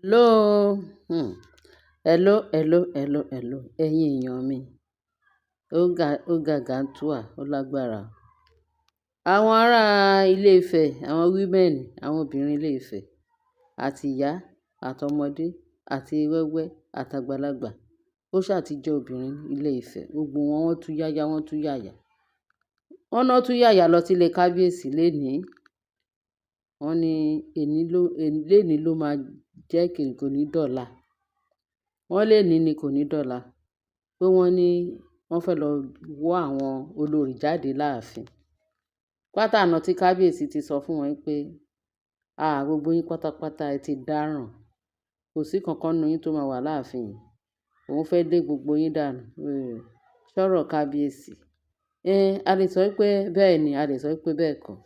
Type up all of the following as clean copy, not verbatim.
Hello, hello, hello, hello, hello. Ẹ̀yin èèyàn mi, ó ga gàntúà, ó lágbára. Àwọn ará ilé Ifẹ̀, àwọn women, àwọn obìnrin ilé Ifẹ̀, àti ìyá, àtọmọdé, àti wẹ́wẹ́, àtàgbàlagbà, ó ṣà ti jẹ́ obìnrin ilé Ifẹ̀, gbogbo wọn wọ́n tú yáyá, wọ́n tú yàyà. Wọ́n náà tú yàyà lọ sí ilé kábíyèsí lénìí. Wọ́n ní èní ló, lénìí ló máa jẹ́ kí kò ní dọ̀la. Wọ́n lénìí ni kò ní dọ̀la. Pé wọ́n ní wọ́n fẹ́ lọ wọ́ àwọn olorì jáde láàfin. Pátá àná tí kábíyèsí ti sọ fún wọn pé, "À, gbogbo yín pátápátá ẹ ti dáràn. Kò sí kankan nínú yín tó máa wà láàfin yìí. Òun fẹ́ lé gbogbo yín dànù." Sọ̀rọ̀ kábíyèsí. A lè sọ pé bẹ́ẹ̀ ni, a lè sọ pé bẹ́ẹ̀ kọ́.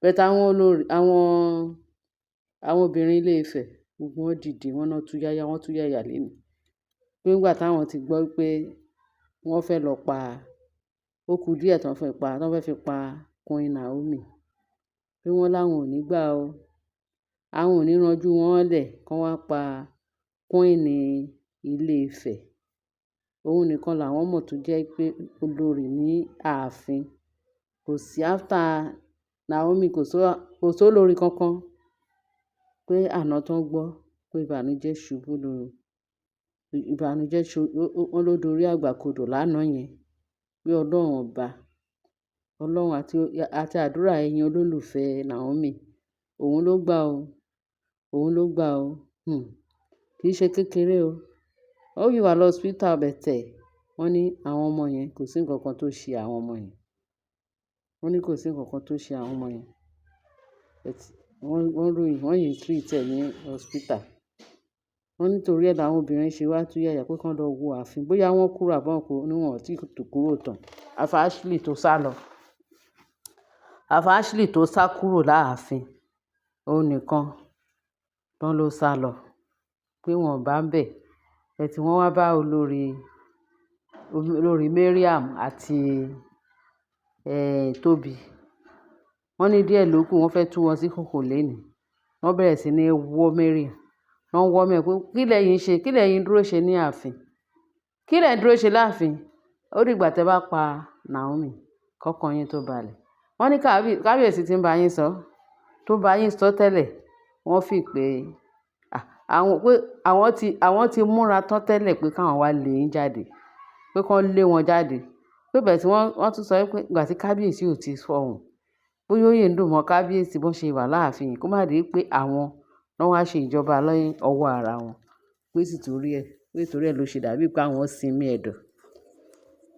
But àwọn olorì, àwọn obìnrin ilé Ifẹ̀, gbogbo wọn dìde, wọ́n náà tú yáyá, wọ́n tú yàyà lénìí. Pé nígbà táwọn ti gbọ́ pé wọ́n fẹ́ lọ pa, ó kú díẹ̀ tí wọ́n fẹ́ pa, tí wọ́n fẹ́ fi pa Queen Naomi. Pé wọ́n láwọn ò ní gbà o. Àwọn ò ní ranjú wọ́n lẹ̀ kí wọ́n wá pa Queen ilé Ifẹ̀. Òun nìkan làwọn mọ̀ tó jẹ́ pé olorì ní ààfin. Kò sí after Naomi, kò sí olorì kankan. Pé àná tó ń gbọ́ pé ìbànújẹ́ ṣubú lu, ìbànújẹ́ ṣu, wọ́n ló dorí àgbà kodò lánàá yẹn. Pé Ọlọ́run ọba, Ọlọ́run àti àdúrà ẹ̀yin olólùfẹ́ Naomi, òun ló gbà o. Òun ló gbà o. Kì í ṣe kékeré o. Ó yìí wà lọ hospital bẹ̀tẹ̀. Wọ́n ní àwọn ọmọ yẹn kò sí nǹkan kan tó ṣe àwọn ọmọ yẹn. Wọ́n ní kò sí nǹkan kan tó ṣe àwọn ọmọ yẹn. But wọ́n ròyìn, wọ́n yìí treat ẹ ní hospital. Wọ́n ní torí ẹ làwọn obìnrin ṣe wá tú yàyà pé kí wọ́n lọ wo ààfin. Bóyá wọ́n kúrò àbí wọ́n kúrò, ní wọ́n ò tí kúrò tán. Àfi Ashley tó sá lọ. Àfi Ashley tó sá kúrò láàfin. Òun nìkan tán ló sá lọ. Pé wọ́n bá ń bẹ̀. But wọ́n wá bá olorì Mariam àti, Tobi. Wọ́n ní díẹ̀ ló kù, wọ́n fẹ́ tú wọn sí ìhòhò lénìí. Wọ́n bẹ̀rẹ̀ sí ní wọ́ Mariam. Wọ́n wọ́ Mariam pé kí lẹ̀yin ṣe? Kí lẹ̀yin dúró ṣe ní ààfin? Kí lẹ̀ ń dúró ṣe láàfin? Ó dìgbà tí ẹ bá pa Naomi, kọ́kàn yín tó balẹ̀. Wọ́n ní kábíyèsí tí ń bá yín sọ, tó bá yín sọ tẹ́lẹ̀, wọ́n fi pé, àwọn, pé àwọn ti múra tán tẹ́lẹ̀ pé káwọn wá lé yín jáde. Pé kí wọ́n lé wọn jáde. Pé but wọ́n tún sọ wípé ìgbà tí kábíyèsí ò tí fọhùn, bóyá ó yè ń dùn mọ́ kábíyèsí bó ṣe wà láàfin, kó má di pé àwọn ló wá ṣe ìjọba lọ́wọ́ ọwọ́ ara wọn. Pé sì torí ẹ, pé torí ẹ ló ṣe dàbí pé àwọn sinmi ẹ̀dọ̀.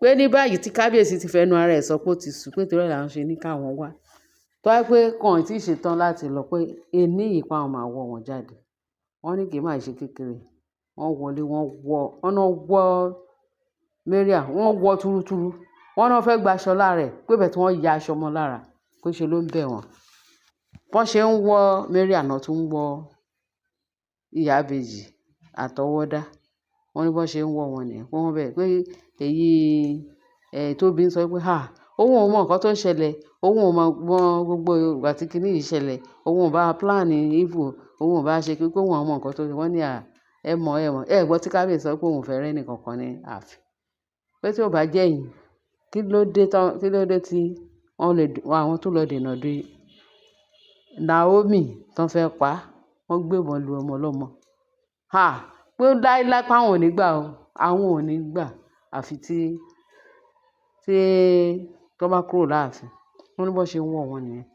Pé ní báyìí tí kábíyèsí ti fẹnu ara ẹ̀ sọ pé ó ti sú, pé torí ẹ làwọn ṣe ní káwọn wá. Tó bá jẹ́ pé wọ́n ò tí ì ṣe tán láti lọ pé ení yìí pé àwọn máa wọ́ wọn jáde. Wọ́n ní kì í máa ṣe kékeré. Wọ́n wọlé, wọ́n wọ́, wọ́n náà wọ́ Mariam, wọ́n wọ́ túrútúrú. Wọ́n náà fẹ́ gba aṣọ lára ẹ̀, pé but wọ́n ya aṣọ mọ́ lára, pé ṣe ló ń bẹ̀ wọ́n. Bọ́n ṣe ń wọ́ Mariam náà tún ń wọ́ ìyá ìbejì àtọwọ́dá. Wọ́n ní bó ṣe ń wọ́ wọn nìyẹn. Pé wọ́n bẹ̀rẹ̀ pé èyí, Tobi ń sọ pé, "À, òun ò mọ nǹkan tó ń ṣẹlẹ̀. Òun ò mọ gbogbo ìgbà tí kíní yìí ṣẹlẹ̀. Òun ò bá plan evil. Òun ò bá ṣe pé òun ò mọ nǹkan tó ṣe." Wọ́n ní, "À, ẹ mọ̀, ẹ mọ̀." Ẹ gbọ́ tí kábíyèsí sọ pé òun ò fẹ́ rẹ́ ẹnì kankan ní ààfin. Pé tí ó bá jẹ́ ẹ̀yin, kí ló dé tán, kí ló dé tí wọ́n lè, àwọn tó lọ dènà dé Naomi tó fẹ́ pa, wọ́n gbé ìbọn lu ọmọ ọlọ́mọ. Ha! Pé láíláí pé àwọn ò ní gbà o. Àwọn ò ní gbà àfi tí wọ́n bá kúrò láàfin. Wọ́n ní bó ṣe ń wọ́ wọn nìyẹn.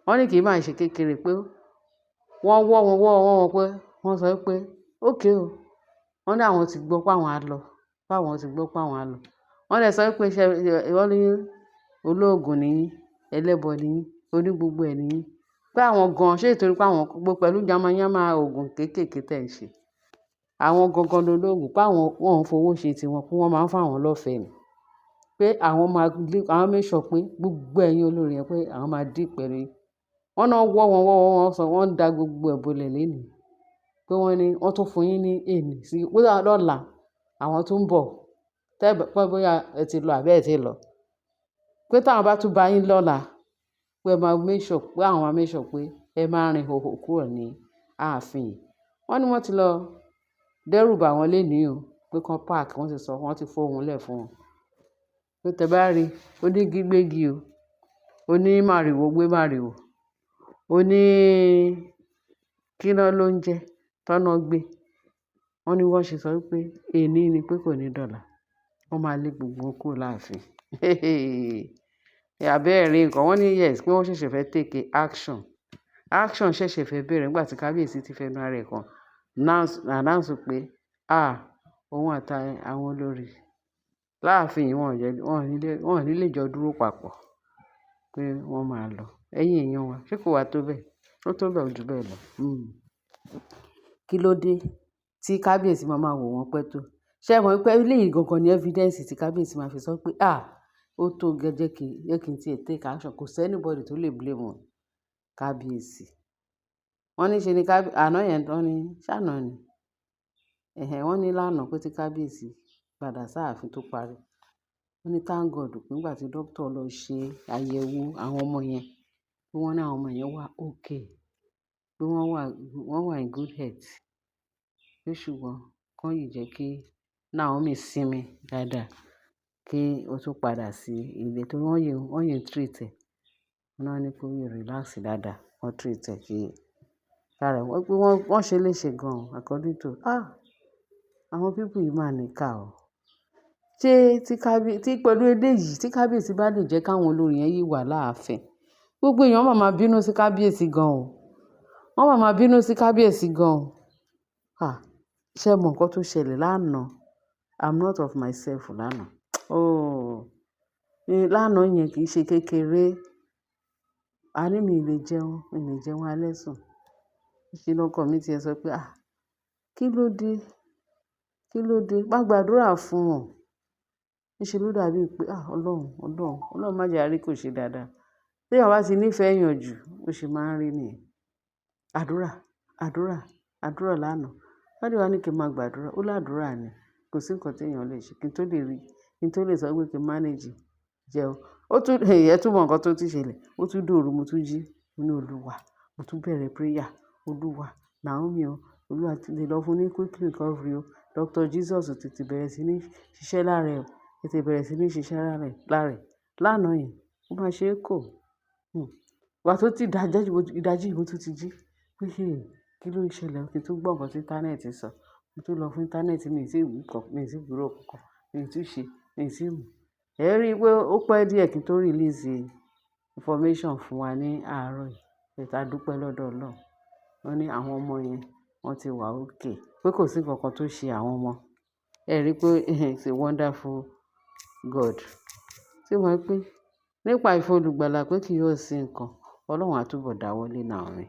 Wọ́n ní kì í máa ṣe kékeré pé wọ́n wọ́ wọn, wọ́ wọn, wọ́n pé wọ́n sọ pé okay o. Wọ́n ní àwọn ti gbọ́ pé àwọn á lọ, pé àwọn ti gbọ́ pé àwọn á lọ. Wọ́n dẹ̀ sọ pé ṣé, wọ́n ní olóògùn ni yín, ẹlẹ́bọ ni yín, oní gbogbo ẹ̀ ni yín. Pé àwọn gan-an ṣé nítorí pé àwọn gbogbo pẹ̀lú yamayama òògùn kéékèèké tí ẹ̀ ń ṣe. Àwọn gangan lolóògùn pé àwọn wọ́n ń fowó ṣe tiwọn, pé wọ́n máa ń fún àwọn lọ́fẹ̀ẹ́ ni. Pé àwọn máa lé, àwọn make sure pé gbogbo ẹ̀yin olorì yẹn pé àwọn máa deal pẹ̀lú yín. Wọ́n náà wọ́ wọn, wọ́ wọn, wọ́n sọ wọ́n ń da gbogbo ẹ̀ bọ́lẹ̀ lénìí. Pé wọ́n ní wọ́n tún fún yín ní èní sí, bóyá lọ́la àwọn tó ń bọ̀. Tẹ́ pé bóyá ẹ ti lọ àbí ẹ ti lọ. Pé tí àwọn bá tún bá yín lọ́la, pé ẹ máa make sure pé àwọn máa make sure pé ẹ máa rìn hòhò kúrò ní ààfin yìí. Wọ́n ní wọ́n ti lọ dẹ́rù bà wọ́n lénìí o, pé kán park, wọ́n ti sọ, wọ́n ti fohùn lẹ̀ fún wọn. Pé tẹ bá rí, onígi gbégi o, oní màrìwò gbé màrìwò, oní kíná ló ń jẹ́ tọ́nà gbé. Wọ́n ní wọ́n ṣe sọ wípé èní ni pé kò ní dọ̀là. Wọ́n máa lé gbogbo wọn kúrò láàfin. Àbí ẹ rí nǹkan. Wọ́n ní yes, pé wọ́n ṣẹ̀ṣẹ̀ fẹ́ take action. Action ṣẹ̀ṣẹ̀ fẹ́ bẹ̀rẹ̀ nígbà tí kábíyèsí ti fẹnu ara ẹ̀ kan announce pé, ah, òun àti àwọn olórí láàfin yìí wọ́n ò ní lè jọ dúró papọ̀, pé wọ́n máa lọ. Ẹ̀yin èèyàn wa, ṣé kò wá tó bẹ́ẹ̀? Ó tó bẹ́ẹ̀, ó ju bẹ́ẹ̀ lọ. Kí ló dé tí kábíyèsí máa máa wò wọ́n pẹ́ tó? Ṣé ẹ mọ̀ wípé eléyìí gangan ni evidence tí kábíyèsí máa fi sọ pé, ah, ó tó gẹ́, jẹ́ kí n tí ẹ take action. Kò sí anybody tó lè blame wọn. Kábíyèsí. Wọ́n ní ṣe ni àná yẹn tán ni, ṣé àná ni? Ẹ̀hẹn, wọ́n ní lánàá pé tí kábíyèsí padà sáàfin tó parí. Wọ́n ní thank God pé nígbà tí doctor lọ ṣe àyẹ̀wò àwọn ọmọ yẹn, pé wọ́n ní àwọn ọmọ yẹn wà okay, pé wọ́n wà in good health. Pé ṣùgbọ́n kán yìí jẹ́ kí Naomi sinmi dáadáa kí ó tó padà sí ilé torí wọ́n yìí ń treat ẹ̀. Wọ́n ní kó relax dáadáa, wọ́n treat ẹ̀ kí ara ẹ̀, wọ́n pé wọ́n ṣe léṣe gan according to, ah, àwọn people yìí máa níkà o. Ṣé tí pẹ̀lú eléyìí tí kábíyèsí bá lè jẹ́ káwọn olórí yẹn yìí wà láàfin, gbogbo èèyàn máa ma bínú sí kábíyèsí gan o. Wọ́n máa ma bínú sí kábíyèsí gan o. Ah, ṣé ẹ mọ̀ nǹkan tó ṣẹlẹ̀ lánàá? I'm not of myself lánàá. Oh, lánàá yẹn kì í ṣe kékeré. A ní mi lè jẹun, mi lè jẹun alẹ́ sùn. Ṣé lọkọ mi tí ẹ sọ pé, ah, kí ló dé? Kí ló dé? Má gbàdúrà fún wọn. Níṣe ló dàbí pé, ah, Ọlọ́run, Ọlọ́run, Ọlọ́run má jẹ́ a rí kò ṣe dáadáa. Tí èèyàn bá ti nífẹ̀ẹ́ èèyàn jù, bó ṣe máa ń rí nìyẹn. Àdúrà, àdúrà, àdúrà lánàá. Daddy wá ní kí n máa gbàdúrà. Ó ládúrà ni. Kò sí nǹkan tí èèyàn lè ṣe kí n tó lè rí, kí n tó lè sọ pé kí n manage jẹun. Ó tún, ẹ tún mọ nǹkan tó ti ṣẹlẹ̀. Ó tún dòru, mo tún jí. Mo ní Olúwa, mo tún bẹ̀rẹ̀ prayer. Olúwa, Naomi o, Olúwa ti lè lọ fún ní quick recovery o. Doctor Jesus tètè bẹ̀rẹ̀ sí ní ṣiṣẹ́ lára ẹ̀ o. Tètè bẹ̀rẹ̀ sí ní ṣiṣẹ́ lára ẹ̀, lára ẹ̀. Lánàá yẹn, ó máa ṣe é kò. Ìgbà tó ti ìdájí, mo tún ti jí. Pé hey, kí ló ń ṣẹlẹ̀? Kí n tún gbọ́ nǹkan tí internet sọ. Mo tún lọ fún internet, mi ò tí ì kọ̀, mi ò tí ì gbúrò kankan, mi ò tí ì ṣe, mi ò tí ì mọ̀. Ẹ rí i pé ó pẹ́ díẹ̀ kí n tó release information fún wa ní àárọ̀ yìí. But a dúpẹ́ lọ́dọ̀ Ọlọ́run. Wọ́n ní àwọn ọmọ yẹn wọ́n ti wà okay. Pé kò sí nǹkan kan tó ṣe àwọn ọmọ. Ẹ rí i pé it's a wonderful God. Tí mo mọ̀ pé nípa ìfẹ́ olùgbàlà pé kì yóò sí nǹkan, Ọlọ́run á túbọ̀ dáwọ́lé Naomi.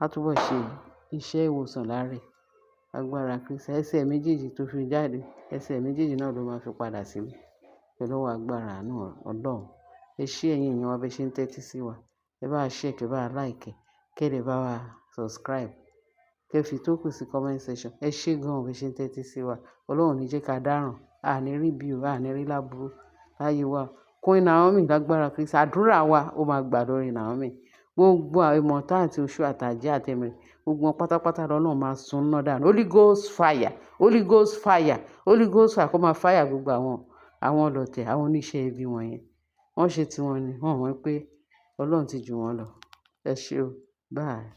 Á túbọ̀ ṣe iṣẹ́ ìwòsàn lára ẹ̀. Agbára Kristi, ẹsẹ̀ méjèèjì tó fi jáde, ẹsẹ̀ méjèèjì náà ló máa fi padà sílé. Pẹ̀lú ọwọ́ agbára àánú Ọlọ́run. Ẹ ṣé ẹ̀yin èèyàn wa bí ẹ ṣe ń tẹ́tí sí wa. Ẹ bá wa share, kí ẹ bá wa like, kí ẹ lè bá wa subscribe. Kí ẹ fi tó kù sí comment section. Ẹ ṣé gan bí ẹ ṣe ń tẹ́tí sí wa. Ọlọ́run ò ní jẹ́ ká dáràn. A ní rí bí o, a ní rí láburú láyé wa. Queen Naomi lágbára Kristi. Àdúrà wa ó máa gbà lórí Naomi. Gbogbo ìmọ̀ta àti oṣù àtàjẹ́ àti ẹ̀mí, gbogbo wọn pátápátá lọ́lọ́run máa sun iná dànù. Holy Ghost fire, Holy Ghost fire, Holy Ghost fire kó máa fire gbogbo àwọn ọlọ̀tẹ̀, àwọn oníṣẹ́ ibi wọ̀nyẹn. Wọ́n ṣe tí wọn ni, wọ́n mọ̀ pé Ọlọ́run ti ju wọn lọ. Ẹ ṣé o. Bye.